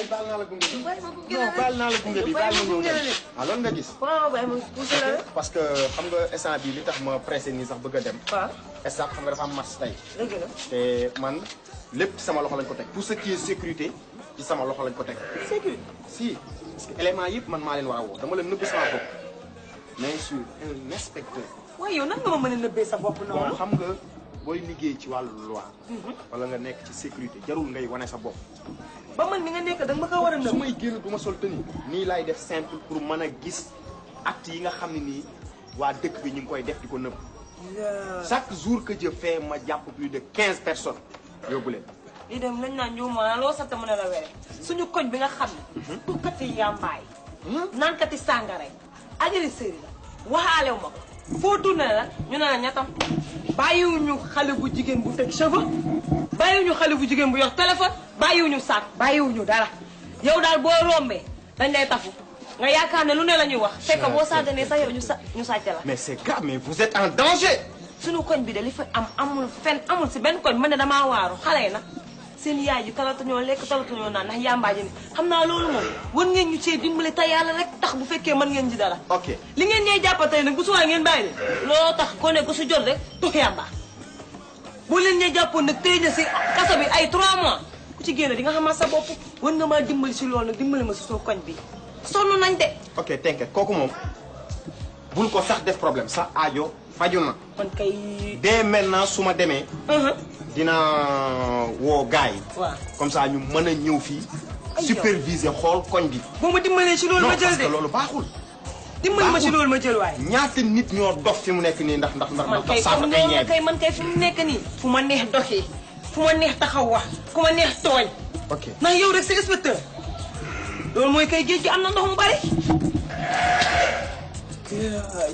baal naa la gunge bi. non baal naa la gunge bi baal ma ñëw dem. ah loolu nga gis. waaw waaye moom poussé la rek. parce que xam nga instant bii li tax ma pressé nii sax bëgg a dem. waaw instant xam nga dafa am match tey. dëgg la te man lépp ci sama loxo lañ ko teg. tout ce qui est sécurité ci sama loxo lañ ko teg. sécurité. si parce que élément yëpp man maa leen war a woo dama leen nëbb sama bopp. mais sur un inspecteur. waaye yow nan nga ma mën a nëbbee sa bopp noonu. bon xam nga booy liggéey ci wàllu loi. wala nga nekk ci sécurité jarul ngay wane sa bopp. ba man ni nga nekk da nga ma ko war a nëbb. su may génn du ma sol tenue nii laay def simple pour mën a gis acte yi nga xam ne nii waa dëkk bi ñu ngi koy def di ko nëbb. chaque jour que je fais ma jàpp plus de 15 personnes yóbbu leen. lii dem lañ naan ñëw ma loo sant mën a la were suñu koñ bi nga xam ne. tukkati yàmbaay. naankati sàngara yi. agresseur yi la waxaalew ma ko. foo tourné la ñu ne la ñettam bàyyiwuñu xale bu jigéen bu teg cheveux bàyyiwuñu xale bu jigéen bu yor téléphone bàyyiwuñu sac bàyyiwuñu dara yow daal boo rombee dañ lay tafu nga yaakaar ne lu ne la ñuy wax fekk boo sàgganee sax yow ñu sàcc la. mais c'est grave mais vous êtes en danger. suñu koñ bi de li fa amul fenn amul si benn koñ man ne damaa waaru xale yi nag seen yaay ji talatuñoo lekk talatuñoo naan ndax yàmbaaji ni xam naa loolu moom war ngeen ñu cee dimbali te yàlla rek tax bu fekkee mën ngeen ji dara. ok li ngeen ñee jàppatee nag bu subaa ngeen bàyyi de loo tax ko ne ko su jot rek tux yàmbaa boo leen ñee jàppoon nag tey na si kaso bi ay 3 mois ku ci génn di nga xamaat sa bopp war nga maa dimbali si loolu nag dimbali ma si soo koñ bi sonn nañ de. ok t'inquiète kooku moom bul ko sax def problème sa aajo faju na. man kay. dès maintenant su ma demee. dina woo gars yi. waaw comme ça ñu mën a ñëw fii. superviser xool koñ bi. boo ma dimbalee si loolu ma jël de non parce que loolu baaxul. dimbali ma si loolu ma jël waaye. ñaata nit ñoo dox fi mu nekk nii ndax man kay comme noonu kay man kay fi mu nekk nii. fu ma neex doxee fu ma neex taxaw wax fu ma neex tooñ. ok ndax yow rek sa inspecteur. loolu mooy kay géej gi am na ndox mu bari.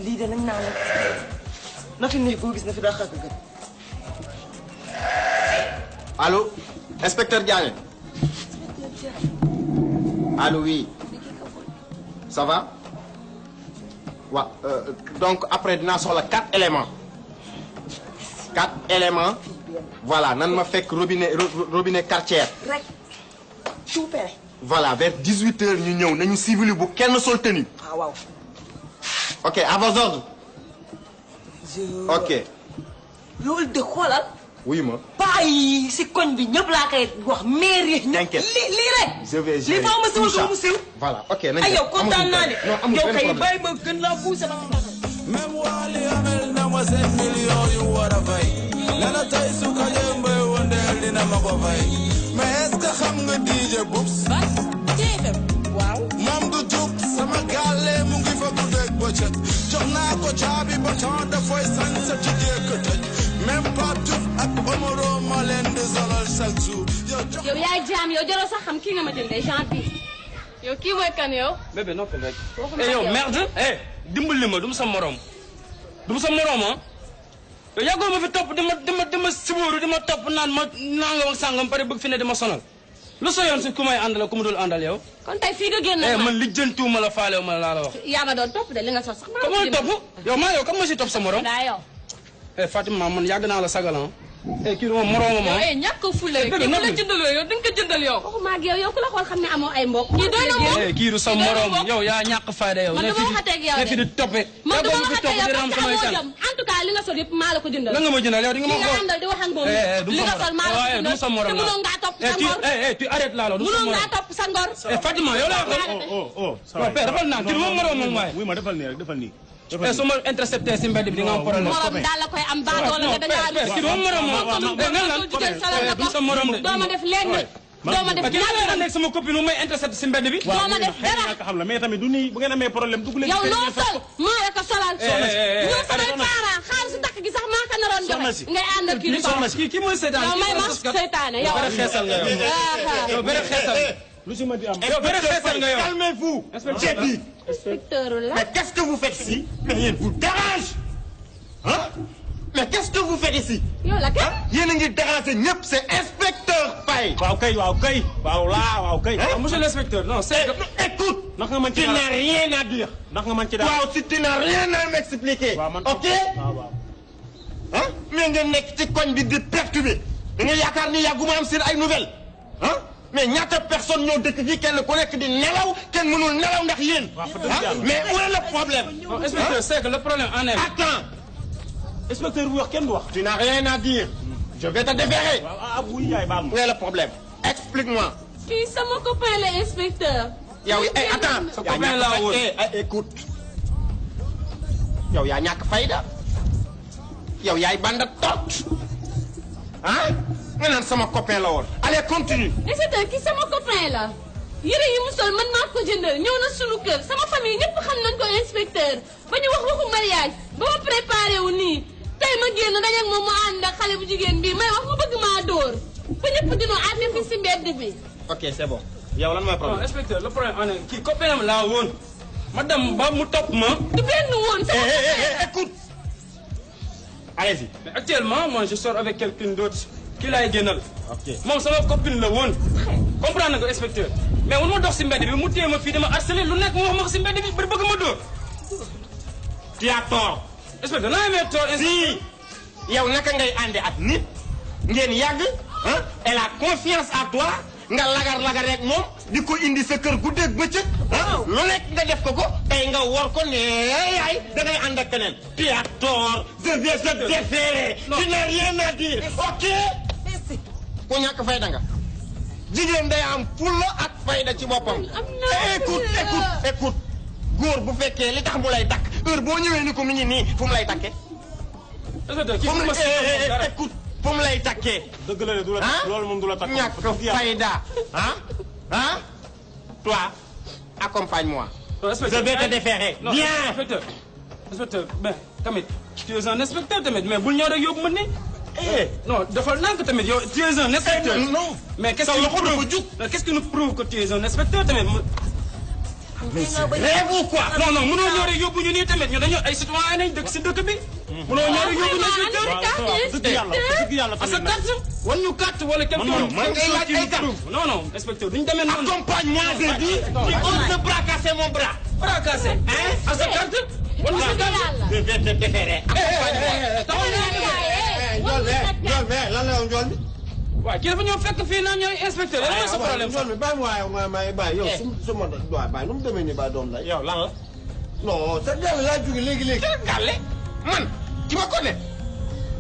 lii de nañ naa la na fi neex boo gis na fi daa xàq gën. allô inspecteur Diagne. allô oui. ça va. waaw donc après dinaa soxla 4 éléments. 4 éléments. voilà nan ma fekk robinet quartier. rek tout pere. voilà vers 18h ñu ñëw nañu civil bu kenn sol tenue. ah waaw. ok à vos ordres. ok. loolu de xoolal. wuyu ma. paa yi si koñ bi ñëpp laa koy wax maire yi. t'inquiète lii rek. je vais lii faaw ma siwul ko mu siw. voilà ok nañu ay yow kontaan naa de. non amul yow benn kay problème bàyyi ma gën laa poussé ba ma même wali amel na ma 5 millions yu war a fay. lana tey su ko jëmbee wondeel dina ma ko fay. mais est-ce que xam nga DJ Boubs. TFM waaw. moom du jub sama gàlle mu ngi fa guddeeg bëccëg. jox naa ko caabi ba temps dafay sañ sa tijjee ko tëj. même Pape Diouf ak Omaro ma leen di solal chaque jour. yow yaay jaam yow jaroo sax xam kii nga ma jëndee genre bi yow kii mooy kan yow. bébé noppi rek. eh yow merde eh dimbali ma du ma sa morom. du ma sa morom ah. yow yàggoo ma fi topp dama sibóoru di ma topp naan ma nangam ak sangam pare bëgg fi ne dama sonal. lu sa yoon si ku may àndal ku ma dul àndal yow. kon tey fii nga génn eh man lijjantiwuma la faalew ma laa la wax. yaa ma doon topp de li nga sos sax. ka ma topp yow maa yow kam ma si topp sa morom. daa yow. eh Fatima man yàgg naa la sagal ah. eh kii du ma moromam ah. yow ñàkk fulla kii ku la jëndaloo yow da nga ko jëndal yow. waxuma ak yow ku la xool xam ne amoo ay mbokk. kii doy na moom kii du sa morom yow yaa ñàkk fayda yow. man dama waxatee ak yow de ne fi di toppe. man dama waxatee ak yow ram parce que samay amoo tànk. jom en tout cas li nga sol yëpp maa la ko jëndal. lan nga ma jëndal yow di nga ma li nga àndal di wax ak moom. li nga sol maa la ko jëndal du sa morom te mënoo ngaa topp sa ngor. tu arrêtes là du sa morom mënoo ngaa topp sa ngor. Fatima yow laa ko. waaw père defal naa kii du ma morom moom waaye. oui ma defal nii rek defal nii. su ma intercepté si mbedd bi di nga am problème. morom daal la koy am baadoo la nga dañaa kii du ma morom moom. du sa morom de. doo ma def leen de. doo ma def dara nekk sama copine mu may intercepté si mbedd bi. doo ma def dara xam la mais tamit du nii bu ngeen amee problème dugg leen. yow loo sol maa la ko solal. ñoo samay parents xaalisu takk gi sax maa ko nar a waroon joxe ngay ànd ak kii soxna si kii mooy seytaane yow may ma seytaane yow bëri xeesal nga yow bëri xeesal lu si ma di am. yow bëri xeesal nga yow calmez-vous. j'ai dit. inspecteur la mais qu'est-ce que vous faites ici? mais yéen vous dérange. hein? mais qu'est-ce que vous faites ici? yow la kat yéen a ngi déranger ñëpp c'est inspecteur Faye. waaw kay waaw kay. waaw laa waaw kay. monsieur l'inspecteur non c'est écoute. ndax nga mën ci tu n'as rien à dire. ndax nga mën ci dara. waaw si tu n'as rien à m'expliquer. waaw man ok. waaw waaw. ah mais ngeen nekk ci koñ bi di perturber. da nga yaakaar ni yàgguma am seen ay nouvelles. ah mais ñaata personne ñoo dëkk fii kenn ku nekk di nelaw kenn mënul nelaw ndax yéen. mais où est le problème. non inspecteur c'est que le problème en est. attends. inspecteur bu wax kenn du wax. tu n'as rien à dire. je vais te déférer. waaw ah wuy yaay baal ma. où est le problème. explique-moi. kii sama copain la inspecteur yow attends. sa copain laa woon écoute. yow yaa ñàkk fayda. yow yaay banda tot. ah. nga naan sama copain la woon. allez continue. inspecteur kii sama copain la yére yi mu sol man maa ko jëndal ñëw na sunu kër sama famille ñëpp xam nañ ko inspecteur ba ñu wax waxu mariage ba ma préparé wu nii tey ma génn dajeeg moom mu ànd ak xale bu jigéen bii may wax mu bëgg maa dóor ba ñëpp dina àtte fi si mbedd bi. ok c'est bon. yow lan mooy non problème. inspecteur le problème en est kii copain am laa woon ma dem ba mu topp ma. du benn woon sama écoute. allez-y. mais actuellement moi je sors avec quelqu'un d'autre kii laay génnal. ok moom sama copine la woon. comprendre nga inspecteur mais wala ma dox si mbedd bi mu téye ma fii dama harcelé lu nekk mu wax ma ko si mbedd bi ba bëgg ma dóor. tu as tort. inspecteur naa amee tort. si yow naka ngay ànde ak nit ngeen yàgg ah elle a confiance à toi nga lagar rek moom di ko indi sa kër guddeeg bëccëg ah lu nekk nga def ko ko tey nga war ko ne yaay da ngay ànd ak keneen. tu as tort. je vais te déférer. tu n'as rien à dire. ok. ku ñàkk fayda nga. jigéen day am fulla ak fayda ci boppam. écoute góor bu fekkee li tax mu lay takk heure boo ñëwee ni ko mi ngi nii fu mu lay takkee. inspecteur kii fu mu ma si dara. écoute fu mu lay takkee. dëgg la de du la loolu moom du la takk. ñàkk fayda ah toi accompagne-moi. je vais te déférer. non bien. inspecteur ben tamit tu es un inspecteur tamit mais bul ñëw rek yóbbu ma ni. non dafa nank tamit yow tu es un inspecteur. non mais qu'est-ce qui nous prouve que tu es un inspecteur tamit. mais c'est vrai ou quoi. non mënoo ñëw rek yóbbu ñu nii tamit ñu dañoo ay citoyen nañ dëkk si dëkk bi. mënoo ñëw rek yóbbu ñu inspecteur. dëgg yàlla parce que carte wan ñu carte wala quelque chose. man ngay laaj ay carte. non inspecteur duñu demee noonu. accompagne-moi j'ai dit. tu oses te bras casser mon bras. bras cassé. à sa carte. wan ñu sa carte. je vais te déférer. Njool mais lan la yow Njool bi. waaw kii dafa ñëw fekk fii naa ñooy inspecteur lan mooy sa problème. Njool bi bàyyi ma waaye may bàyyi yow su ma doy bàyyi nu mu demee nii bàyyi doom lay. yow lan la. non sa gàll laa jóge léegi. Gàlle man ki ma connais.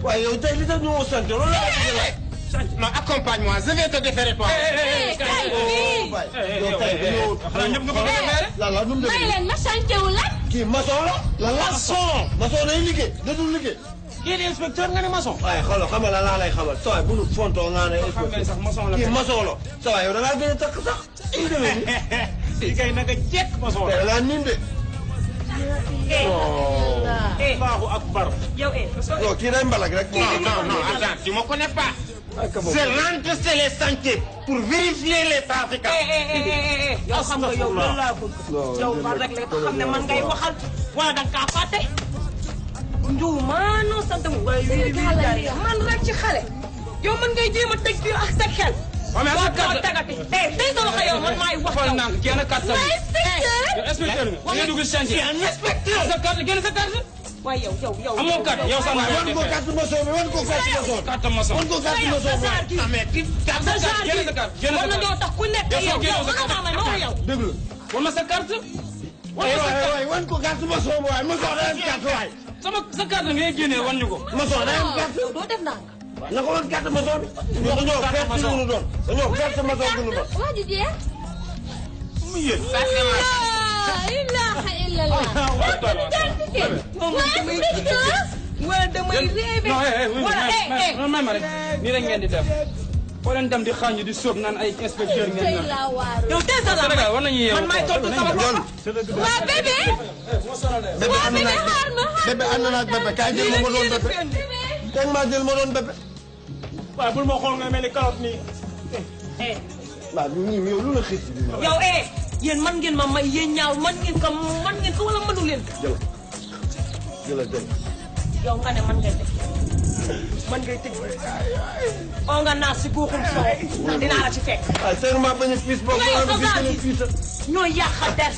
waaye yow tey li tax ñu woo sant loolu laa bëgg la. non accompagne-moi je vais te déférer toi. yow tey dañoo. xanaa ñëpp nga bëgg a déférer. lan nu mu demee may leen ma chanté wu la kii maçon la. maçon day liggéey dadul liggéey. kii di inspecteur nga ne maçon. waaye xoolal xamal la laa lay xamal saa waay bu nu fontoo nga ne xam nga sax maçon la kii maçon la saa waay yow da ngaa gën a takk sax. ii demee nii. kii kay naka jekk maçon tey la. da ngaa niin de. Allahu akbar. yow non kii day mbalak rek. non attends tu me connais pas. je rentre sur les sentiers pour vérifier les trafiquants. yow xam nga yow loolu laa bëgg. yow man rek la xam ne man ngay waxal wala da nga kaa fàtte. Ndour maanaam sant mu waaye wii man rek ci xale. yow man ngay jéem a teg fii ak sa xel. waaw mais boo ko tagati tey sa loxo yow man maay wax. xool naa ko génn carte sa yow inspecteur nga nga dugg chantier. un inspecteur. sa carte génn sa carte. waaye yow. amoo carte yow sax wan ko carte maçon bi wan ko carte maçon bi. carte maçon. wan ko carte maçon bi. non mais kii sa carte génn sa carte génn sa war na ñoo carte. tax ku nekk yow yow déglu wan ma sa carte. waay wan ko carte maçon bi waay maçon day am carte waay. sa carte ngay génnee wan ñu ko. maçon day am carte. yow doo def ndànk. na ko wan carte maçon bi. ñoo dañoo perte lu ñu doon dañoo perte maçon bu ñu doon. waa ji jeex mu yéen. la ilaha illallah wala damay rêvé. non may ma rek nii rek ngeen di def. foo leen dem di xaañu di sóob naan ay inspecteur ngeen naan. yow tey sa la Sénégal war nañu yeewu. man maay tontu sama bopp. waa bébé bébé ànd na ak bébé kaay jël ma doon bébé. teg maa jël ma doon bébé. waaye bul ma xool nga mel ni carotte nii. waaw ñun yow lu la xiis bi. yow yéen man ngeen ma may yéen ñaaw man ngeen ko wala mënu leen ko. jëlal. yow nga ne man ngay def man ngay tëj oo nga naas si guuxum soo ndax dinaa la ci fekk. waaw seen maa bañ a fiis boobu ñooy yàq der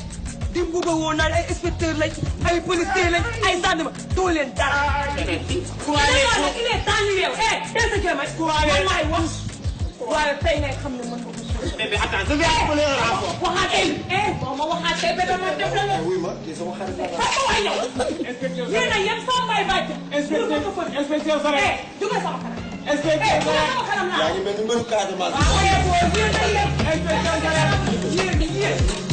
di mbuba woo naan ay inspecteur lañ ay policier lañ ay gendarme doo leen dara. il est temps ñu yeew teel sa jëmay man maay wax waaye tey ngay xam ne mën nga ko suuf. bébé attends je vais appeler un rapport. waxaatee boo ma waxaatee bébé ma def la nga. wuy ma kii sama xarit la. sama waay yow. yéen a yem sama mbay bàjj. inspecteur Sare. dugal sama kanam. inspecteur Sare. yaa ngi mel ni mbëru Casamance. waaw yéen a yem. inspecteur Sare. yéen